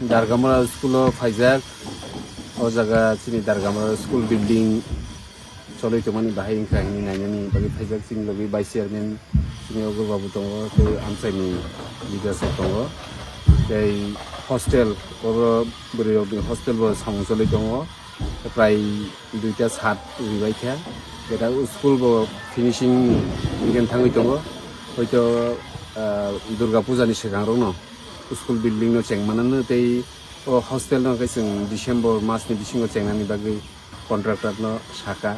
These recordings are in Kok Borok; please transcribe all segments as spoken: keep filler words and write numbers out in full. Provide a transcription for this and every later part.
Dargamra school o phaijak, o jaga chini Dargamra school building choloi tongmani bahai wngkha hwnwi nainani bagwi phaijak chini logi vice chairman, chini Ogor babu tongo, tei amchaini leaders rok tongo, tei hostel, oro bwrwi rokni hostel bo samung choloi tongo, prai duita sat ribai kha, beta school bo finishing weekend thangwi tongo, hoito, ah, Durga puja ni swkang rokno school building no cheng manano tei o hostel no khe chwng December mas ni bisingo chengnani bagwi contractor no saka.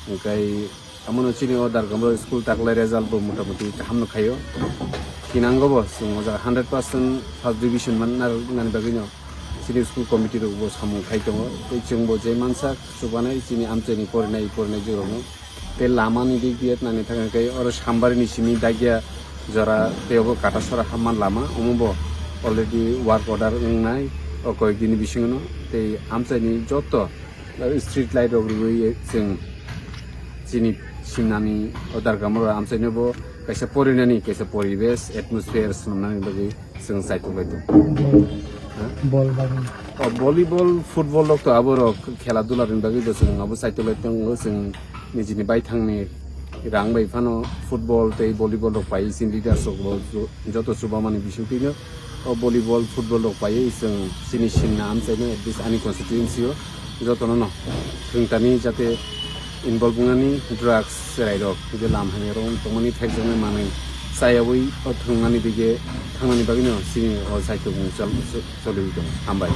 Hwnkhe amono chini o Dargamra school taklai result bo motamuti kaham no khaio. Thinango bo chwng o jaga hundred percent first division man narwknani bagwi no chini school committee rok bo samung khai tongo. Tei chwng bo je mansa chubanai chini amchaini porinai porinai jorokno. Tei lama ni dik biya nani thang khe oro Sambari ni simi Dagia jora tei obo Katasora hamma lama, omo bo already work order wngnai o koyek dini bisingo no. Tei amchaini joto street light rok rwui chwng chini simnani o Dargamra amchaino bo kaisa porinani kaisa poribesh atmosphere swnamnani bagwi chwng saitok lai tongo. Bol, Ha? Bol bagwi. O volleyball, football rok to abo rok khela dula ni bagwi bo chwng abo saitok lai tongo, chwng nijini baithangni rang bai phano football tei volleyball rok pai chini leaders rok bo jo-, joto chubamani bisingtwino o volleyball, football rok paiwi chwng chini sinna amchaino at least ani constituency o jotono no thwngtani jate involve wngnani drugs cherai rok je lam hamya rok tongmani thekjaknai manwi chayawi o thwngnani dige thangnani bagwino chini o saitok ni chol-, choliwi tongo. Hambai.